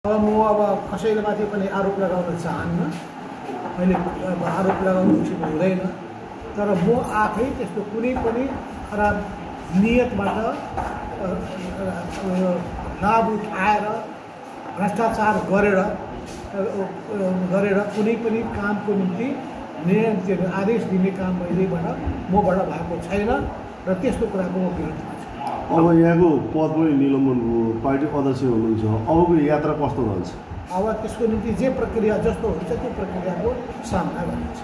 अब म कसैले माथि पनि आरोप लगाउन चाहन्न। मैले आरोप लगाउनु उचित हुँदैन, तर म आफै त्यस्तो कुनै पनि खराब नियतबाट लाभ उठाएर भ्रष्टाचार गरेर कुनै पनि कामको निम्ति आदेश दिने काम मबाट भएको छैन र त्यस्तो कुराको म विरोधमा छु। अब यहाँको पद पनि निलम्बन भयो, पार्टी अध्यक्ष हुनुहुन्छ, अबको यात्रा कस्तो रहन्छ? अब त्यसको निम्ति जे प्रक्रिया जस्तो हुन्छ त्यो प्रक्रियाको सामना गर्नेछ।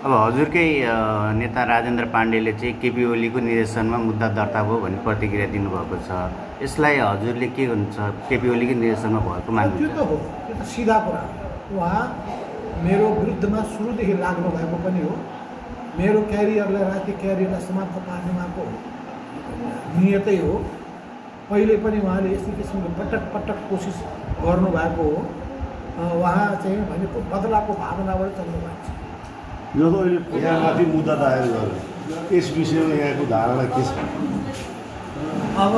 अब हजुरकै नेता राजेन्द्र पाण्डेले चाहिँ केपी ओलीको निर्देशनमा मुद्दा दर्ता भयो भन्ने प्रतिक्रिया दिनुभएको छ। यसलाई हजुरले के हुन्छ? केपी ओलीको निर्देशनमा भएको मान्नु? त्यो त हो, त्यो त सिधा कुरा हो। उहाँ मेरो विरुद्धमा सुरुदेखि लाग्नु भएको पनि हो। मेरो क्यारियरलाई, राजनीतिक क्यारियरलाई समाप्त पार्नुमाको नियतै हो। पहिले पनि उहाँले यस्तै किसिमको पटक पटक कोसिस गर्नुभएको हो। उहाँ चाहिँ भनेको बदलाको भावनाबाट चल्नु भएको छ। जब अहिले यहाँमाथि मुद्दा दायर गर्यो, यस विषयमा यहाँको धारणा के छ? अब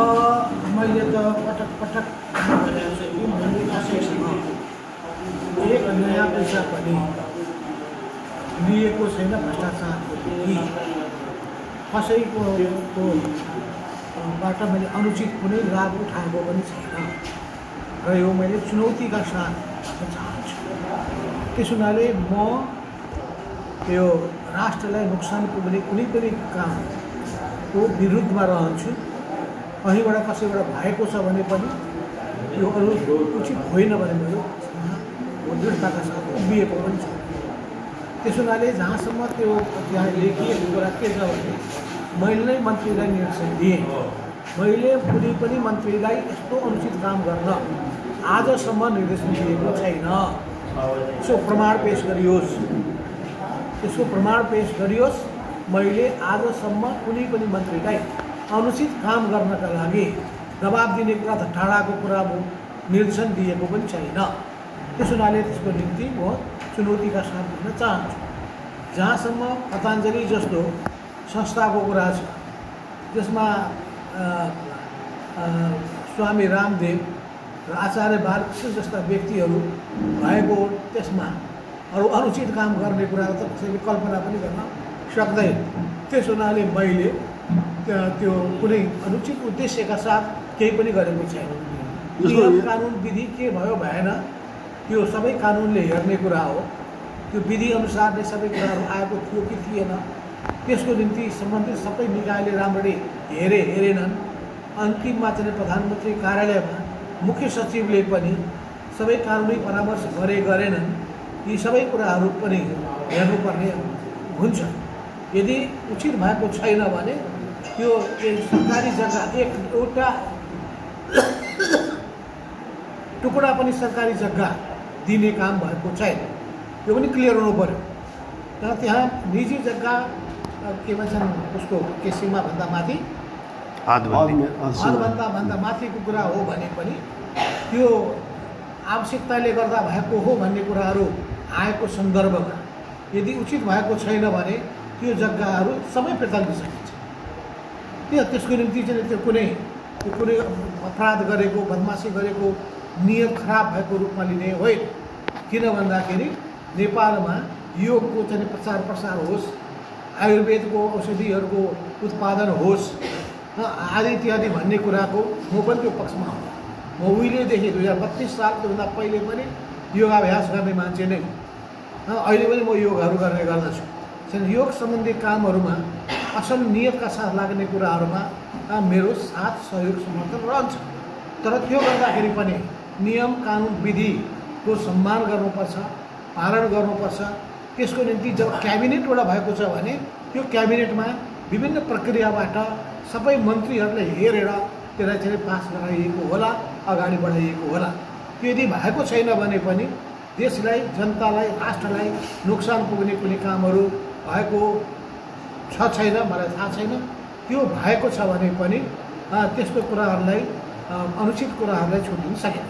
मैले त पटक पटक भनेको छु कि मैले कसैसँग एक नयाँ पैसा पनि लिएको छैन। भ्रष्टाचारको कसैको बाट मैले अनुचित कुनै लाभ उठाएको पनि छैन र यो मैले चुनौतीका साथ भन्न चाहन्छु। त्यस हुनाले म यो राष्ट्रलाई नोक्सान पुग्ने कुनै पनि कामको विरुद्धमा रहन्छु। कहीँबाट कसैबाट भएको छ भने पनि यो उचित होइन भने मेरो दृढताका साथ उभिएको पनि छ। त्यस हुनाले जहाँसम्म त्यो त्यहाँ लेखिएको कुरा के छ भने मैले नै मन्त्रीलाई निर्देशन दिएँ। मैले कुनै पनि मन्त्रीलाई यस्तो अनुचित काम गर्न आजसम्म निर्देशन दिएको छैन। त्यसको प्रमाण पेश गरियोस्, त्यसको प्रमाण पेश गरियोस्। मैले आजसम्म कुनै पनि मन्त्रीलाई अनुचित काम गर्नका लागि दबाब दिने कुरा त टाढाको कुरा म निर्देशन दिएको पनि छैन। त्यस हुनाले त्यसको निम्ति म चुनौतीका साथ भन्न चाहन्छु। जहाँसम्म पतञ्जलि जस्तो संस्थाको कुरा छ, जसमा स्वामी रामदेव र आचार्य बालकृष्ण जस्ता व्यक्तिहरू भएको, त्यसमा अरू अनुचित काम गर्ने कुरा त कसैले कल्पना पनि गर्न सक्दैन। त्यस हुनाले मैले त्यो कुनै अनुचित उद्देश्यका साथ केही पनि गरेको छैन। नियम कानुन विधि के भयो भएन त्यो सबै कानुनले हेर्ने कुरा हो। त्यो विधि अनुसार नै सबै कुराहरू आएको थियो कि थिएन, त्यसको निम्ति सम्बन्धित सबै निकायले राम्ररी हेरेनन्। अन्तिममा चाहिँ प्रधानमन्त्री कार्यालयमा मुख्य सचिवले पनि सबै कानुनी परामर्श गरेनन्। यी सबै कुराहरू पनि हेर्नुपर्ने हुन्छ। यदि उचित भएको छैन भने त्यो सरकारी जग्गा एउटा टुक्रा पनि सरकारी जग्गा दिने काम भएको छैन, यो पनि क्लियर हुनु पर्यो। तर त्यहाँ निजी जग्गा के भन्छन् उसको के सीमाभन्दा माथि हदभन्दा माथिको कुरा हो भने पनि त्यो आवश्यकताले गर्दा भएको हो भन्ने कुराहरू आएको सन्दर्भमा यदि उचित भएको छैन भने त्यो जग्गाहरू सबै फिर्ता लिन सकिन्छ। त्यसको निम्ति चाहिँ त्यो कुनै अपराध गरेको, बदमासी गरेको, नियत खराब भएको रूपमा लिने होइन। किन भन्दाखेरि नेपालमा योगको चाहिँ प्रचार प्रसार होस्, आयुर्वेदको औषधिहरूको उत्पादन होस् आदि इत्यादि भन्ने कुराको म पनि त्यो पक्षमा हुँ। म उहिलेदेखि 2032 सालभन्दा पहिले पनि योगाभ्यास गर्ने मान्छे नै हुँ। अहिले पनि म योगहरू गर्ने गर्दछु। योग सम्बन्धी कामहरूमा असल नियतका साथ लाग्ने कुराहरूमा मेरो साथ सहयोग समर्थन रहन्छ। तर त्यो गर्दाखेरि पनि नियम कानुन विधिको सम्मान गर्नुपर्छ, पालन गर्नुपर्छ। त्यसको निम्ति जब क्याबिनेटबाट भएको छ भने त्यो क्याबिनेटमा विभिन्न प्रक्रियाबाट सबै मन्त्रीहरूले हेरेर त्यसलाई चाहिँ पास गराइएको होला, अगाडि बढाइएको होला। त्यो यदि भएको छैन भने पनि देशलाई, जनतालाई, राष्ट्रलाई नोक्सान पुग्ने कुनै कामहरू भएको छ छैन मलाई थाहा छैन। त्यो भएको छ भने पनि त्यस्तो कुराहरूलाई, अनुचित कुराहरूलाई छुट दिन सकेन।